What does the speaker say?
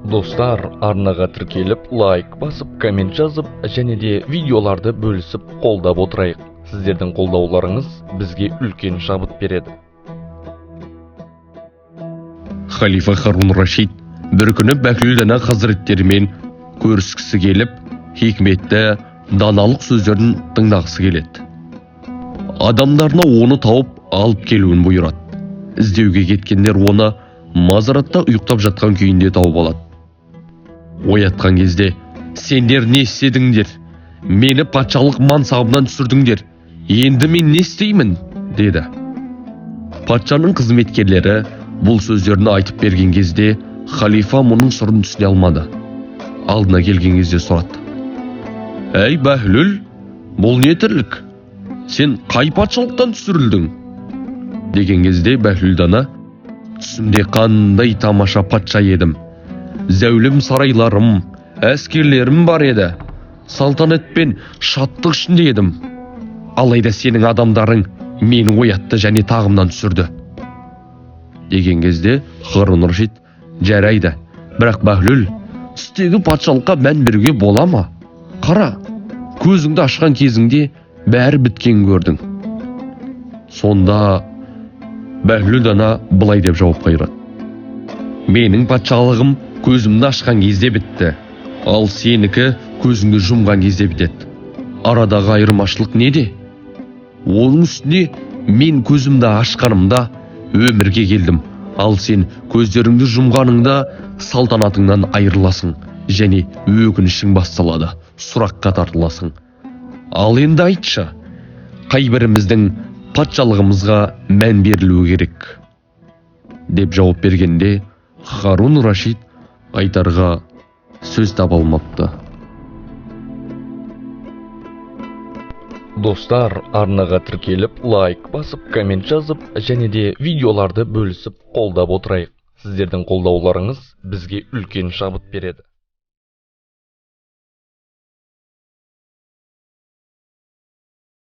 Достар, арнаға тіркеліп, лайк басып, коммент жазып, және де видеоларды бөлісіп қолдап отырайық. Сіздердің қолдауларыңыз бізге үлкен шабыт береді. Халифа Харун Рашид бір күні Бәхлүл дана хазіреттерімен көріскісі келіп, хикметті даналық сөздерін тыңдағысы келеді. Адамдарына оны тауып алып келуін бұйырады. Іздеуге кеткендер оны мазаратта ұйықтап жатқан күйінде тауып алады. Оятқан кезде, сендер не істедіңдер? Мені патшалық мансабымнан түсірдіңдер. Енді мен не істеймін? Деді. Патшаның қызметкерлері бұл сөздерін айтып берген кезде, халифа мұның сырын түсіне алмады. Алдына келген кезде сұрады. Әй, Бәхлүл, бұл не тірлік? Сен қай патшалықтан түсірілдің? Деген кезде Бәхлүл дана, түсімде қандай тамаша патша едім. Зәулім сарайларым, әскерлерім бар еді. Салтанат пен шаттық ішінде едім. Алайда сенің адамдарың мені оятты және тағымнан түсірді. Деген кезде Харун Рашид, жарайды, бірақ Бәхлүл, түстегі патшалыққа мән беруге бола ма? Қара, көзіңді ашқан кезіңде бәрі біткен көрдің. Сонда Бәхлүл дана былай деп жауап қайырады. Менің патшалығым көзімді ашқан кезде бітті, ал сенікі көзіңді жұмған кезде бітеді. Арадағы айырмашылық неде? Оның үстіне мен көзімді ашқанымда өмірге келдім, ал сен көздеріңді жұмғаныңда салтанатыңнан айырыласың және өкінішің басталады, сұраққа тартыласың. Ал енді айтшы, қай біріміздің патшалығымызға мән берілуі керек? Деп жауап бергенде Харун Рашид айтарға сөз таба алмапты. Достар, арнаға тіркеліп, лайк басып, коммент жазып, және де видеоларды бөлісіп қолдап отырайық. Сіздердің қолдауларыңыз бізге үлкен шабыт береді.